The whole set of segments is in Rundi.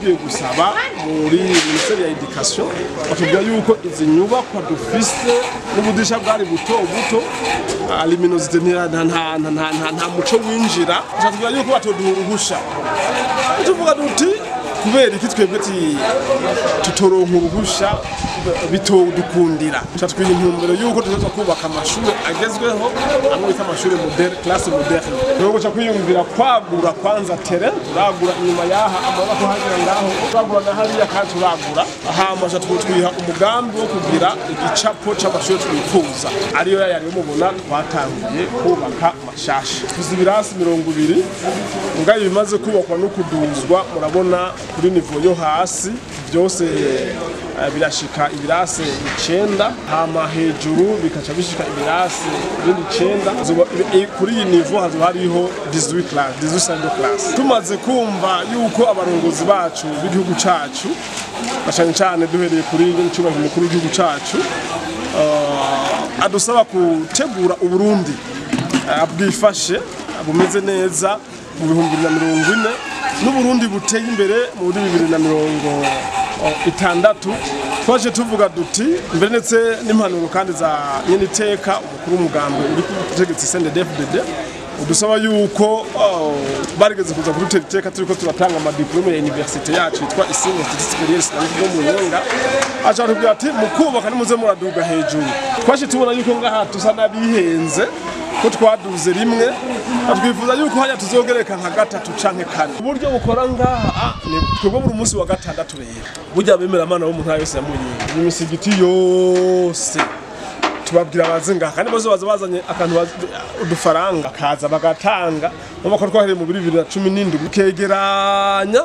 Tugiye gusaba muri ministère ya éducation, batubwira yuko izi nyubakwa dufise n'ubudisha bwari buto buto, luminosité nta muco winjira. Batubwira yuko batoduha uruhusha. Tuvuga duti kubera iki twebwe tutoronka uruhusha bitodukundira? Twiha intumbero yuko tuzoza kubaka amashuri agezweho, amwe bita amashuri moderne, classe moderne. Rero guca kwiyumvira kwagura kwanza terrain, turagura inyuma yaha amaboko hagera ngaho, turagura na hariya kandi turagura. Hama twiha umugambi wo kugira igicapo c'amashuri twifuza, ariyo yari mubona twatanguye kubaka mashasha. Tuzi ibirasi 20 ngayo bimaze kubakwa no kuduzwa, murabona kuri niveau yo hasi byose birashika ibirasi 9, hama hejuru bikaca bishika ibirasi bindi 9. Kuri iyi niveau hazoba hariho 18 class, 18 salles de classe. Tumaze kumva yuko abarongozi bacu b'igihugu cacu, cyane cyane duhereye kuri ncubahiro mukuru w'igihugu cacu, adusaba gutegura Uburundi bwifashe bumeze neza mu 2040, n'Uburundi buteye imbere mu 2060. Twaje tuvuga duti mbere ndetse n'impanuro kandi za nyeniteka umukuru w'umugambi uri ku butegetsi CNDD-FDD, udusaba yuko barigeze kuza kudutera iteka turiko turatanga amadiplome ya université yacu yitwa Isimu Institut Supérieur Islamique yo mu Muyinga, aca atubwira ati mu kubaka nimuze muraduga hejuru. Twaje tubona yuko ngaha tusa n'abihenze ko twaduze rimwe, twifuza yuko hajya tuzogereka nka gatatu canke kane. Uburyo bukora ngaha ni twebwe buri munsi wa gatandatu. Rero burya bemera Imana bo mu ntara yose ya Muyinga, imisigiti yose tubabwira baze ngaha, kandi bose baza bazanye akantu udufaranga, bakaza bagatanga. Urumva ko twahereye mu 2017 kegeranya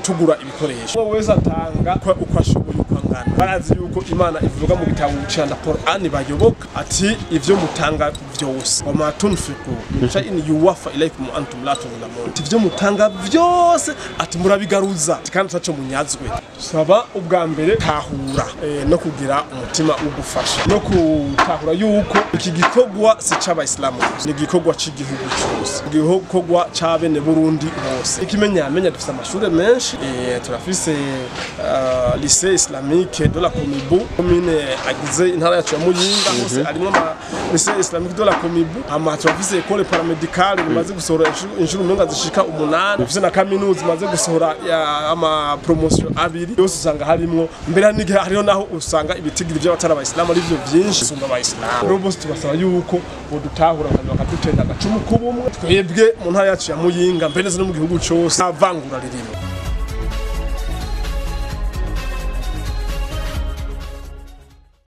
tugura ibikoresho. Umwe wese atanga uko ashoboye, uko angana. Barazi yuko Imana ivuga mu gitabo ca na Qur'ani bayoboka ati ivyo mutanga vyose, wama tunfiqu min shay'in yuwaffa ilaykum wa antum la tuzlamun, ati ivyo mutanga vyose ati murabigaruza kandi taco munyazwe. Saba ubwa mbere tahura no kugira umutima ugufasha no kutahura yuko iki gikorwa si c'abayisilamu gusa, ni igikorwa c'igihugu cose, igikorwa c'abene Burundi bose. Ikimenyamenya dufise amashure menshi, turafise lycée islamique de la Comibu, commune agize intara yacu ya Muyinga hose arimwo ama lycée islamique de la Comibu. Hama turafise école paramédicale imaze gusohora inshuro umenga zishika 8, dufise na kaminuza imaze gusohora ama promotion 2 yose. Usanga harimwo mbere n'igihe hariho naho usanga ibitigiri by'abatari abayisilamu ari byo byinshi usumba abayisilamu. Rero bose tubasaba yuko bodutahura bakadutera agacumu k'ubumwe twebwe mu ntara yacu ya Muyinga, mbere no mu gihugu cose, nta vangura ririmo.